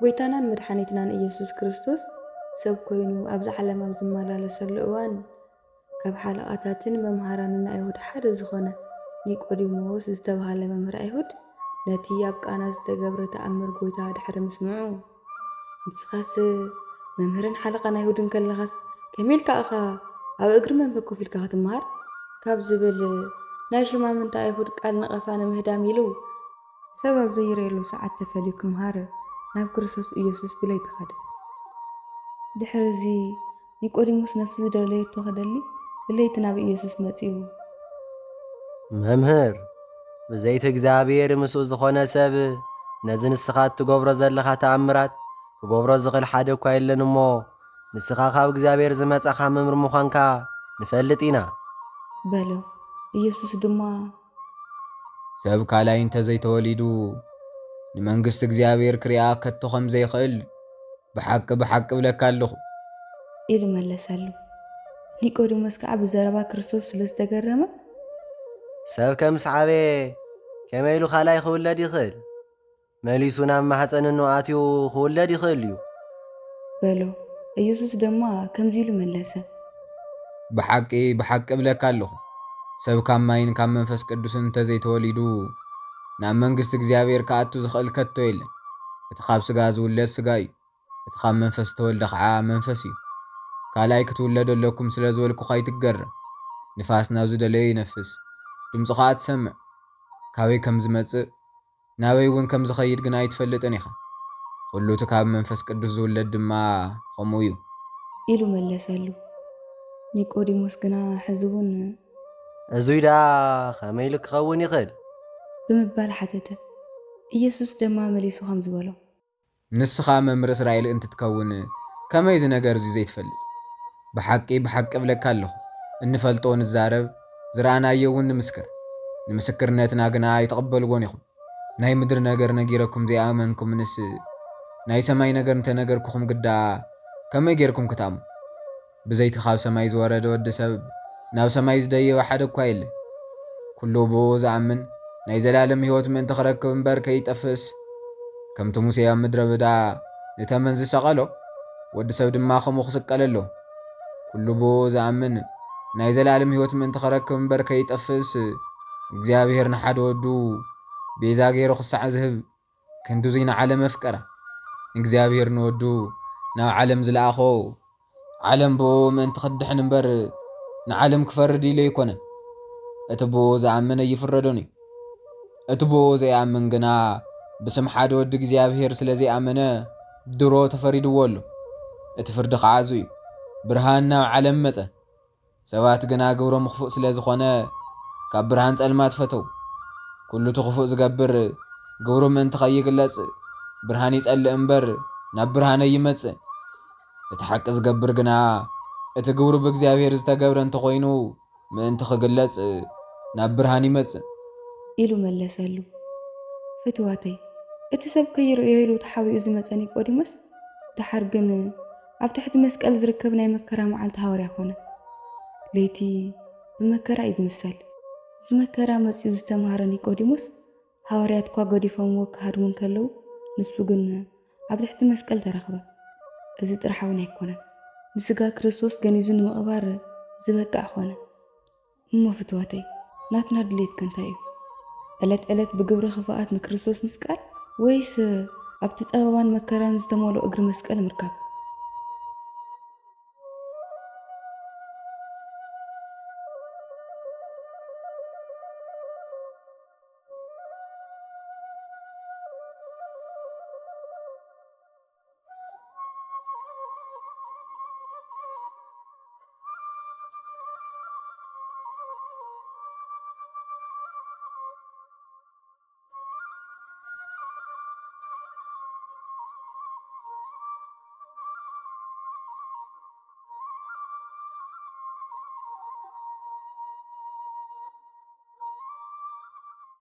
ጎይታናን መድሓኒትናን ኢየሱስ ክርስቶስ ሰብ ኮይኑ ኣብዚ ዓለም ኣብ ዝመላለሰሉ እዋን፣ ካብ ሓለቓታትን መምሃራንን ኣይሁድ ሓደ ዝኾነ ኒቆዲሞስ ዝተባህለ መምህር ኣይሁድ፣ ነቲ ኣብ ቃና ዝተገብረ ተኣምር ጎይታ ድሕሪ ምስምዑ፣ "ንስኻስ መምህርን ሓለቓን ኣይሁድን ከለኻስ፣ ከመይ ኢልካ ኢኻ ኣብ እግሪ መምህር ኮፍ ኢልካ ክትመሃር?" ካብ ዝብል ናይ ሽማምንቲ ኣይሁድ ቃል ነቐፋ ንምህዳም ኢሉ፣ ሰብ ኣብ ዘይረኣየሉ ሰዓት ተፈልዩ ክምሃር ናብ ክርስቶስ ኢየሱስ ብለይቲ ኸደ። ድሕሪ እዚ ኒቆዲሞስ ነፍሲ ዝደለየቶ ክደሊ ብለይቲ ናብ ኢየሱስ መጺኡ። "መምህር፣ ብዘይቲ እግዚኣብሔር ምስኡ ዝኾነ ሰብ ነዚ ንስኻ እትገብሮ ዘለኻ ተኣምራት ክገብሮ ዝኽእል ሓደ እኳ የለን እሞ፣ ንስኻ ካብ እግዚኣብሔር ዝመጻኻ መምህር ምዃንካ ንፈልጥ ኢና" በሎ። ኢየሱስ ድማ፣ "ሰብ ካልኣይ እንተ ዘይተወሊዱ ንመንግስቲ እግዚኣብሔር ክሪኣ ከቶ ከም ዘይኽእል ብሓቂ ብሓቂ እብለካ ኣለኹ" ኢሉ መለሰሉ። ኒቆዲሞስ ከኣ ብዘረባ ክርስቶስ ስለ ዝተገረመ፣ "ሰብ ከም ሰዓበ ከመይ ኢሉ ካልኣይ ክውለድ ይኽእል? መሊሱ ናብ ማሕፀን እኖ ኣትዩ ክውለድ ይኽእል እዩ" በሎ። ኢየሱስ ድማ ከምዚ ኢሉ መለሰ፣ "ብሓቂ ብሓቂ እብለካ ኣለኹ፣ ሰብ ካብ ማይን ካብ መንፈስ ቅዱስን እንተዘይተወሊዱ ናብ መንግስቲ እግዚኣብሔር ክኣቱ ዝኽእል ከቶ የለን። እቲ ካብ ስጋ ዝውለድ ስጋ እዩ፣ እቲ ካብ መንፈስ ዝተወልደ ኸዓ መንፈስ እዩ። ካልኣይ ክትውለዱ ኣለኩም ስለ ዝበልኩኻ ኣይትገረም። ንፋስ ናብ ዝደለዮ ይነፍስ፣ ድምፁ ኸዓ ትሰምዕ፣ ካበይ ከም ዝመጽእ ናበይ እውን ከም ዝኸይድ ግና ኣይትፈልጥን ኢኻ። ኩሉ እቲ ካብ መንፈስ ቅዱስ ዝውለድ ድማ ከምኡ እዩ" ኢሉ መለሰሉ። ኒቆዲሞስ ግና ሕዚ እውን፣ "እዙይ ደኣ ከመይ ኢሉ ክኸውን ይኽእል?" ብምባል ሓተተ። ኢየሱስ ድማ መሊሱ ከም ዝበሎ፣ "ንስኻ መምህር እስራኤል እንትትከውን ከመይ እዚ ነገር እዚ ዘይትፈልጥ? ብሓቂ ብሓቂ እብለካ ኣለኹ፣ እንፈልጦ ንዛረብ፣ ዝረኣናዮ እውን ንምስክር፣ ንምስክርነትና ግና ኣይትቕበልዎን ኢኹም። ናይ ምድሪ ነገር ነጊረኩም ዘይኣመንኩምንስ፣ ናይ ሰማይ ነገር እንተነገርኩኹም ግዳ ከመይ ጌርኩም ክትኣምኑ? ብዘይቲ ካብ ሰማይ ዝወረደ ወዲ ሰብ ናብ ሰማይ ዝደየበ ሓደ እኳ የለን። ኩሉ ብኡ ዝኣምን ናይ ዘላለም ህይወት ምእንቲ ክረክብ እምበር ከይጠፍእስ፣ ከምቲ ሙሴ ኣብ ምድረ በዳ ንተመን ዝሰቐሎ፣ ወዲ ሰብ ድማ ከምኡ ክስቀል ኣለዎ። ኩሉ ብኡ ዝኣምን ናይ ዘላለም ህይወት ምእንቲ ክረክብ እምበር ከይጠፍእስ፣ እግዚኣብሔር ንሓደ ወዱ ቤዛ ገይሩ ክሳዕ ዝህብ ክንድዙይ ንዓለም ኣፍቀራ። እግዚኣብሔር ንወዱ ናብ ዓለም ዝለኣኾ፣ ዓለም ብኡ ምእንቲ ክትድሕን እምበር፣ ንዓለም ክፈርድ ኢሉ ኣይኮነን። እቲ ብኡ ዝኣምን ኣይፍረዶን እዩ። እቲ ብኡ ዘይኣምን ግና፣ ብስም ሓደ ወዲ እግዚኣብሔር ስለ ዘይኣመነ፣ ድሮ ተፈሪድዎ ኣሎ። እቲ ፍርዲ ኸዓ እዚ እዩ፣ ብርሃን ናብ ዓለም መጸ። ሰባት ግና ግብሮም ክፉእ ስለ ዝኾነ፣ ካብ ብርሃን ጸልማት ፈተው። ኩሉ እቲ ክፉእ ዝገብር፣ ግብሩ ምእንቲ ኸይግለጽ፣ ብርሃን ይጸልእ እምበር፣ ናብ ብርሃን ኣይመጽእን። እቲ ሓቂ ዝገብር ግና፣ እቲ ግብሩ ብእግዚኣብሔር ዝተገብረ እንተኾይኑ፣ ምእንቲ ክግለጽ፣ ናብ ብርሃን ይመጽእ" ኢሉ መለሰሉ። ፍትዋተይ፣ እቲ ሰብ ከይርእዮ ኢሉ ተሓቢኡ ዝመጸ ኒቆዲሞስ፣ ደሓር ግን ኣብ ትሕቲ መስቀል ዝርከብ ናይ መከራ መዓልቲ ሃዋርያ ኮነ። ለይቲ ብመከራ እዩ ዝምሰል። ብመከራ መጺኡ ዝተማህረ ኒቆዲሞስ፣ ሃዋርያት እኳ ገዲፎምዎ ክሃድሙ እንከለዉ፣ ንሱ ግን ኣብ ትሕቲ መስቀል ተረኽበ። እዚ ጥራሕ እውን ኣይኮነን። ንስጋ ክርስቶስ ገኒዙ ንምቕባር ዝበቅዕ ኮነ። እሞ ፍትዋተይ፣ ናትና ድሌት ከ እንታይ እዩ? ዕለት ዕለት ብግብሪ ክፍኣት ንክርስቶስ ምስቃል? ወይስ ኣብቲ ጸበባን መከራን ዝተመልኦ እግሪ መስቀል ምርካብ?